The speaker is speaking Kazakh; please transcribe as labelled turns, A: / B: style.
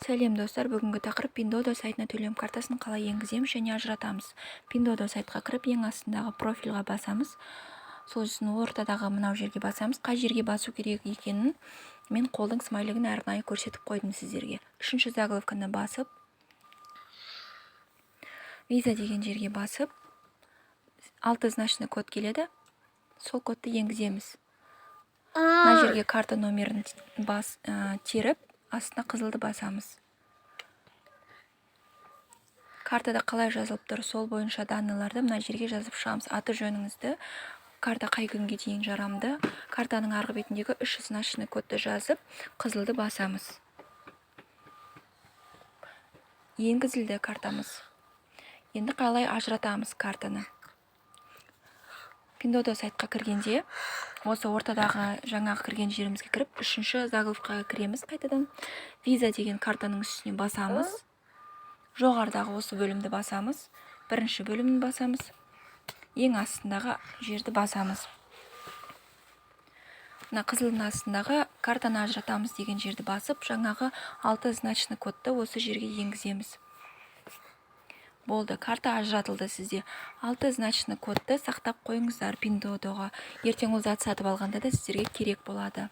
A: Сәлем, достар! Бүгінгі тақырып: Пиндуодуо сайтына төлем картасын қалай енгіземіз және ажыратамыз. Пиндуодуо сайтқа кіріп, ең астындағы профильға басамыз. Сосын ортадағы мынау жерге басамыз. Қай жерге басу керек екенін мен қолдың смайлигін арнайы көрсетіп қойдым сіздерге. Үшінші заголовканы басып, Виза деген жерге басып, алтызначный код келеді, сол кодты енгіземіз. Мына жерге карта номерін бас теріп, астына қызылды басамыз. Картада қалай жазылып тұр, сол бойынша данныйларды мына жерге жазып шығамыз: аты жөніңізді, карта қай күнге дейін жарамды, картаның арғы бетіндегі үш значный кодты жазып, қызылды басамыз. Енгізілді картамыз. Енді қалай ажыратамыз картаны? Пиндуодуо сайтқа кіргенде, осы ортадағы жаңағы кірген жерімізге кіріп, үшінші заголовкаға кіреміз. Қайтадан Виза деген картаның үстіне басамыз. Жоғарыдағы осы бөлімді басамыз, бірінші бөлімін басамыз, ең астындағы жерді басамыз. Мына қызылдың астындағы «Картаны ажыратамыз» деген жерді басып, жаңағы алты значный кодты осы жерге енгіземіз. Болды, карта ажыратылды сізде. Алты значный кодты сақтап қойыңыздар Пиндуодуоға. Ертең ол зат сатып алғанда да сіздерге керек болады.